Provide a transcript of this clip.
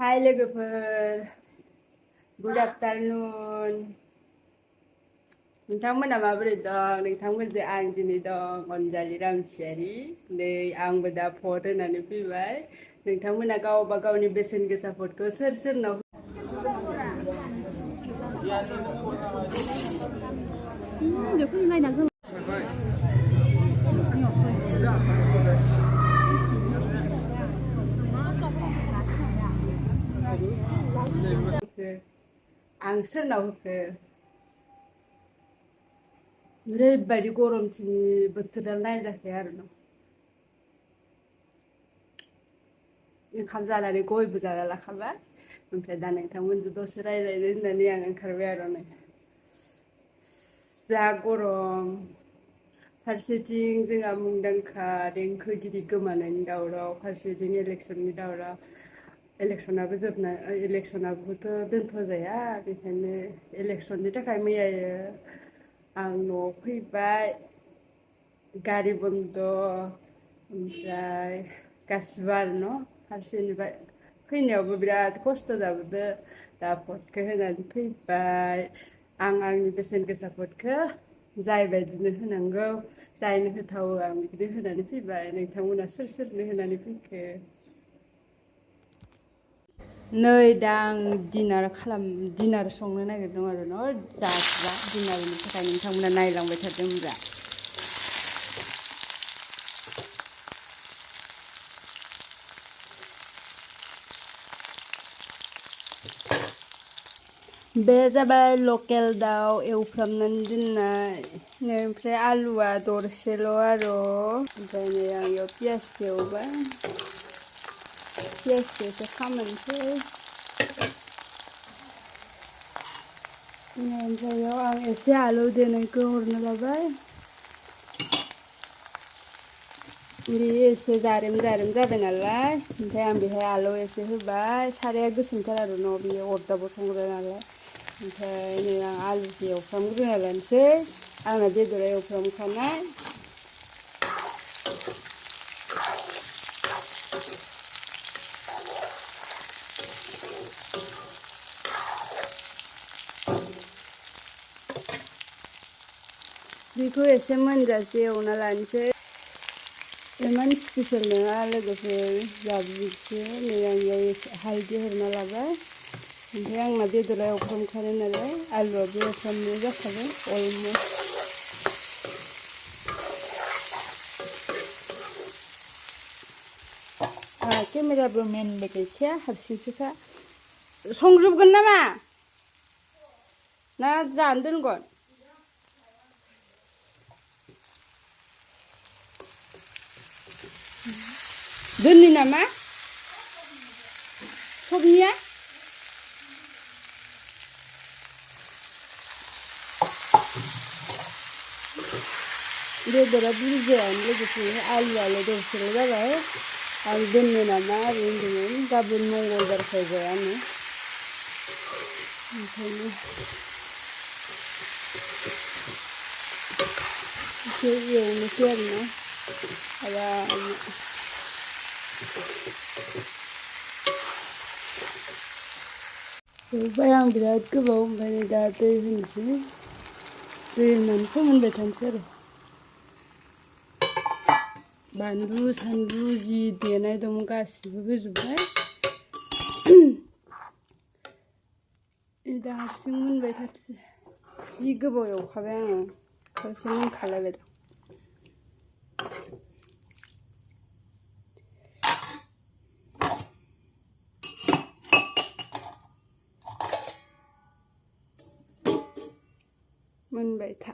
Hai लोगोफोर, good afternoon. नोंथांमोना माबोरै दं? नोंथांमोनजों आं दिनै दं anjaliramchiary। नै आंबो दा भट होनानै फैबाय। नोंथांमोना गावबा गावनि बेसेन गोसा भटखौ सोरनाव आं सोरनाव होखो? ओरैबायदि गरमथिनि बोथोरा नायजाखाया आरो ना। ओंखाम जानानै गयबो जाना लाखाबाय। ओमफ्राय दा नोंथांमोनजों दसे रायज्लायनो होननानै आं ओंखारबाय आरो नै। जा गरम। फारसेथिं जोंहा मुंदांखा देंखोगिरि गोमानायनि दावराव, फारसेथिं इलेक्सननि दावराव। इलेक्सनाबोथ' दोनथ'जाया, बेखायनो इलेक्सननि थाखाय मैयायो आं न'आव फैबाय। गारि बन्द', ओमफ्राय गासिबो आरो न' फारसेनिफ्राय फैनायावबो बिराद खस्थ' जाबोदो। दा भटखौ होनानै फैबाय। आं आंनि बेसेन गोसा भटखौ जाय बायदिनो होनांगौ, जायनो होथावो आं बिदिनो होनानै फैबाय। नोंथांमोना सोरनो होनानै फैखो? नै दा आं डिनार संनो नागिरदों आरो न' जाग्रा डिनारनि थाखाय नोंथांमोना नायलांबाय थादों होनब्ला। बे जाबाय लकेल दाउ एवफ्रामनानै दोननाय, ओमफ्राय आलुआ दरसेल' आरो। ओमफ्राय नै आं बेयाव पियाजखौ एवबाय। पियाजखौ एसे खामनोसै। ओमफ्राय बेयाव आं एसे आलु देनायखौ हरनो लाबाय। बे एसे जारेम जाबाय नालाय, ओमफ्राय आं बेहाय आलु एसे होबाय। साराया गोसोमथार आरो न' बेयो अरदाबाव संग्रा नालाय। ओमफ्राय नै आं आलुखौ एवफ्रामग्रोना लानोसै। आंना बेदरा एवफ्रामखानाय। बेखौ एसे मोनजासे एवना लानोसै। इमान स्पेसियल नङा लोगोफोर, जाबजुबसो। नै आं बेयाव एसे हालदै हरना लाबाय। ओमफ्राय आंना बेदरा एवफ्रामखानाय नालाय, आलुआबो एवफ्रामनाय जाखाबाय अलमस्ट। केमेराबो मेनबो गैखाया, हारसिंसोखा। संजोबगोन नामा? ना जानो दोनगोन? दोननि नामा? सबनिया? बेदरा बुरजायानो लोगोफोर, आलुआल' दरसेल' जाबाय। आं दोननो नामा आरो होनदोंमोन, गाबोन मंगलबारखाय जायानो। ओंखायनो एसे एवनोसै आरो ना आरामनो। एवबाय आं बिराद गोबाव, ओमफ्राय दा दै होनोसै। दै होनानै फोमोनबाय थानोसै आरो। बानलु सानलु जि देनाय दं गासिबो होजोब्बाय। दा हारसिं मोनबाय थाथोंसै। जि गोबाव एवखाबाय आङो, खावसे मोनखालायबाय दा। मोनबाय था।